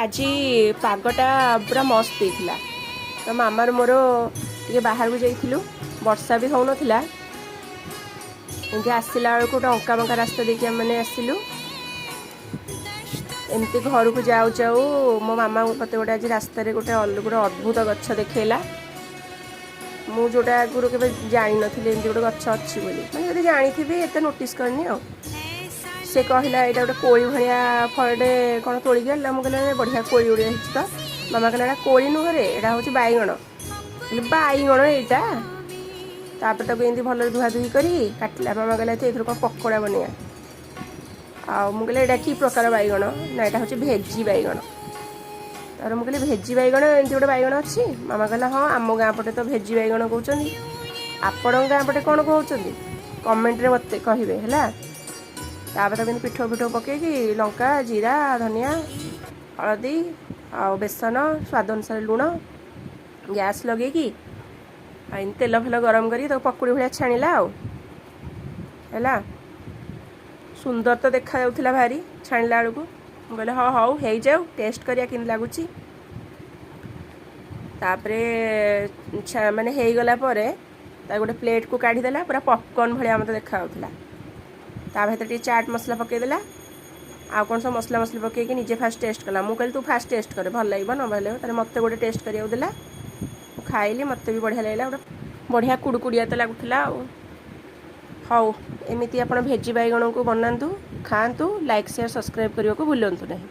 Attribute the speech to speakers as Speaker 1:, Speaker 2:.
Speaker 1: ଆଜି ପାଗଟା ପୁରା ମସ୍ତ ଦେଇଥିଲା। ତ ମାମାର ମୋର ଟିକେ ବାହାରକୁ ଯାଇଥିଲୁ। ବର୍ଷା ବି ହେଉନଥିଲା। ଏମିତି ଆସିଲା ବେଳକୁ ଗୋଟେ ଅଙ୍କା ବଙ୍କା ରାସ୍ତା ଦେଇକି ଆମେମାନେ ଆସିଲୁ। ଏମିତି ଘରକୁ ଯାଉ ଯାଉ ମୋ ମାମା ମୋତେ ଗୋଟେ ଆଜି ରାସ୍ତାରେ ଗୋଟେ ଅଦ୍ଭୁତ ଗଛ ଦେଖେଇଲା। ମୁଁ ଯେଉଁଟା ଆଗରୁ କେବେ ଜାଣିନଥିଲି ଏମିତି ଗୋଟେ ଗଛ ଅଛି ବୋଲି। ମାନେ ଯଦି ଜାଣିଥିବି, ଏତେ ନୋଟିସ୍ କରିନି। ଆଉ ସେ କହିଲା, ଏଇଟା ଗୋଟେ କୋଳି ଭଳିଆ ଫଳଟେ, କ'ଣ ତୋଳିକି ଆଣିଲା। ମୁଁ କହିଲି, "ଆରେ, ବଢ଼ିଆ କୋଳି ଗୁଡ଼ିଏ ହେଇଛି ତ।" ମାମା କହିଲା, "ଏଇଟା କୋଳି ନୁହଁରେ, ଏଇଟା ହେଉଛି ବାଇଗଣ।" କହିଲି, "ବାଇଗଣ ଏଇଟା?" ତାପରେ ତାକୁ ଏମିତି ଭଲରେ ଧୁଆ ଧୁଇ କରି କାଟିଲା। ମାମା କହିଲା, "ଏଥିରୁ କ'ଣ ପକୋଡ଼ା ବନେଇବା।" ଆଉ ମୁଁ କହିଲି, "ଏଇଟା କି ପ୍ରକାର ବାଇଗଣ?" ନା, ଏଇଟା ହେଉଛି ଭେଜି ବାଇଗଣ। ତାପରେ ମୁଁ କହିଲି, "ଭେଜି ବାଇଗଣ? ଏମିତି ଗୋଟେ ବାଇଗଣ ଅଛି?" ମାମା କହିଲା, "ହଁ, ଆମ ଗାଁ ପଟେ ତ ଭେଜି ବାଇଗଣ କହୁଛନ୍ତି। ଆପଣଙ୍କ ଗାଁ ପଟେ କ'ଣ କହୁଛନ୍ତି, କମେଣ୍ଟରେ ମୋତେ କହିବେ, ହେଲା?" ତାପରେ ତାକୁ ଏମିତି ପିଠଉ ପିଠଉ ପକେଇକି ଲଙ୍କା, ଜିରା, ଧନିଆ, ହଳଦୀ ଆଉ ବେସନ, ସ୍ୱାଦ ଅନୁସାରେ ଲୁଣ, ଗ୍ୟାସ୍ ଲଗେଇକି ଆଉ ଏମିତି ତେଲ ଫେଲ ଗରମ କରିକି ତାକୁ ପକୁଡ଼ି ଭଳିଆ ଛାଣିଲା। ଆଉ ହେଲା, ସୁନ୍ଦର ତ ଦେଖାଯାଉଥିଲା ଭାରି ଛାଣିଲା ବେଳକୁ। ମୁଁ କହିଲି, "ହଁ, ହଉ, ହେଇଯାଉ, ଟେଷ୍ଟ କରିବା କେମିତି ଲାଗୁଛି।" ତାପରେ ମାନେ ହେଇଗଲା ପରେ ତାକୁ ଗୋଟେ ପ୍ଲେଟ୍କୁ କାଢ଼ିଦେଲା। ପୁରା ପପକର୍ଣ୍ଣ ଭଳିଆ ମୋତେ ଦେଖାଯାଉଥିଲା। ତା ଭିତରେ ଟିକେ ଚାଟ୍ ମସଲା ପକାଇଦେଲା ଆଉ କ'ଣ ସବୁ ମସଲା ମସଲି ପକାଇକି ନିଜେ ଫାଷ୍ଟ ଟେଷ୍ଟ କଲା। ମୁଁ କହିଲି, "ତୁ ଫାଷ୍ଟ ଟେଷ୍ଟ କରେ, ଭଲ ଲାଗିବ ନ ଭଲ ଲାଗିବ।" ତାହେଲେ ମୋତେ ଗୋଟେ ଟେଷ୍ଟ କରିବାକୁ ଦେଲା। ମୁଁ ଖାଇଲି, ମୋତେ ବି ବଢ଼ିଆ ଲାଗିଲା। ଗୋଟେ ବଢ଼ିଆ କୁଡ଼ୁକୁଡ଼ିଆ ତ ଲାଗୁଥିଲା। ଆଉ ହଉ, ଏମିତି ଆପଣ ଭେଜି ବାଇଗଣକୁ ବନାନ୍ତୁ, ଖାଆନ୍ତୁ। ଲାଇକ୍, ସେୟାର, ସବସ୍କ୍ରାଇବ୍ କରିବାକୁ ଭୁଲନ୍ତୁ ନାହିଁ।